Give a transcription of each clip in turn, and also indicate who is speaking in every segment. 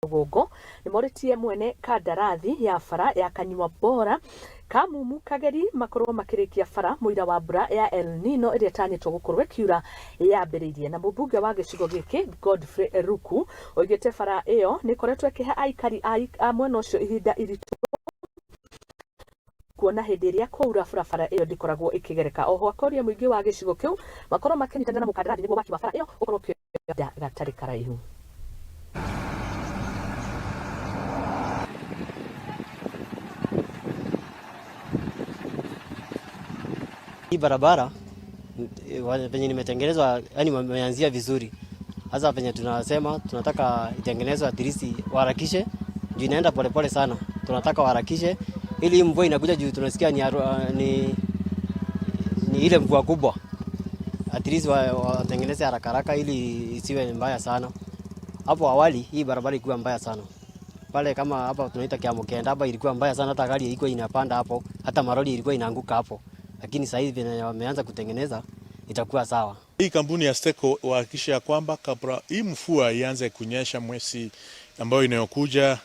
Speaker 1: Rũgongo nĩmorĩtie mwene kandarathi ya bara ya Kanyua Bora Kamumu Kageri makorwo makĩrĩkia bara mũira wa mbura ya El Nino ĩrĩa ĩtanyĩtwo gũkorwo ĩkiura yambĩrĩirie. Na mũmbunge wa gĩcigo gĩkĩ Godfrey Ruku oigĩte bara ĩyo nĩ ĩkoretwo ĩkĩhe aikari a mwena ũcio ihinda iritũ kuona hĩndĩ ĩrĩa kwaura barabara ĩyo ndĩkoragwo ĩkĩgereka. Oho akoria mũingĩ wa gĩcigo kĩu makorwo makĩnyitanĩra na mũkandarathi nĩguo waki wa bara ĩyo ũkorwo ũkĩoya gatarĩ karaihu.
Speaker 2: Hii barabara venye nimetengenezwa, yani wameanzia vizuri. Sasa venye tunasema tunataka itengenezwe at least waharakishe, juu inaenda polepole sana. Tunataka waharakishe ili mvua inakuja juu tunasikia ni ile mvua kubwa. At least watengeneze haraka haraka ili isiwe mbaya sana. Hapo awali hii barabara ilikuwa mbaya sana. Pale kama hapa tunaita Kiamokenda hapa ilikuwa mbaya sana, hata gari ilikuwa inapanda hapo, hata maroli ilikuwa inaanguka hapo. Lakini sasa hivi venye wameanza kutengeneza itakuwa sawa.
Speaker 3: Hii kampuni ya Steko wahakikisha ya kwamba kabla hii mvua ianze kunyesha mwezi ambayo inayokuja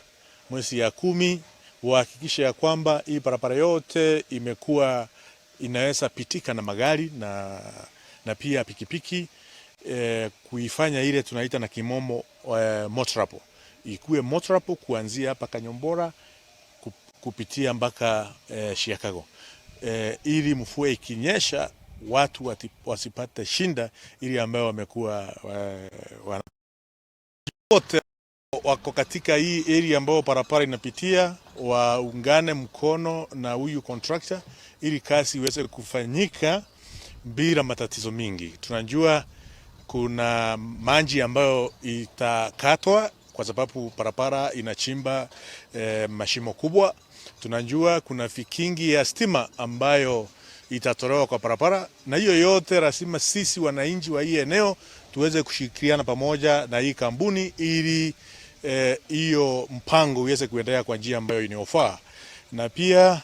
Speaker 3: mwezi ya 10, wahakikishe ya kwamba hii barabara yote imekuwa inaweza pitika na magari na pia pikipiki, kuifanya ile tunaita na kimombo motorable. Ikuwe motorable kuanzia hapa Kanyombora kupitia mpaka Chicago. Ili mvua ikinyesha watu wasipate shinda ili ambayo wamekuwa wote wako katika hii area ambayo barabara inapitia waungane mkono na huyu contractor ili kazi iweze kufanyika bila matatizo mingi. Tunajua kuna maji ambayo itakatwa kwa sababu barabara inachimba mashimo kubwa. Tunajua kuna vikingi ya stima ambayo itatolewa kwa barabara, na hiyo yote lazima sisi wananchi wa hii eneo tuweze kushirikiana pamoja na hii kampuni ili hiyo mpango uweze kuendelea kwa njia ambayo inayofaa. Na pia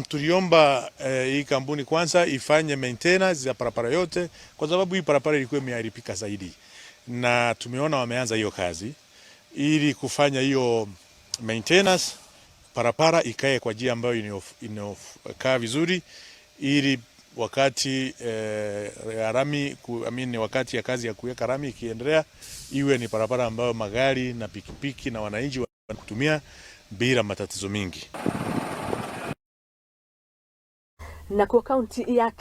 Speaker 3: tuliomba hii kampuni kwanza ifanye maintenance ya barabara yote, kwa sababu hii barabara ilikuwa imeharibika zaidi, na tumeona wameanza hiyo kazi ili kufanya hiyo maintenance, barabara ikae kwa njia ambayo inayokaa vizuri, ili wakati rami ku, I mean, wakati ya kazi ya kuweka rami ikiendelea iwe ni barabara ambayo magari na pikipiki na wananchi wanakutumia bila matatizo mingi.
Speaker 1: Na kwa kaunti ya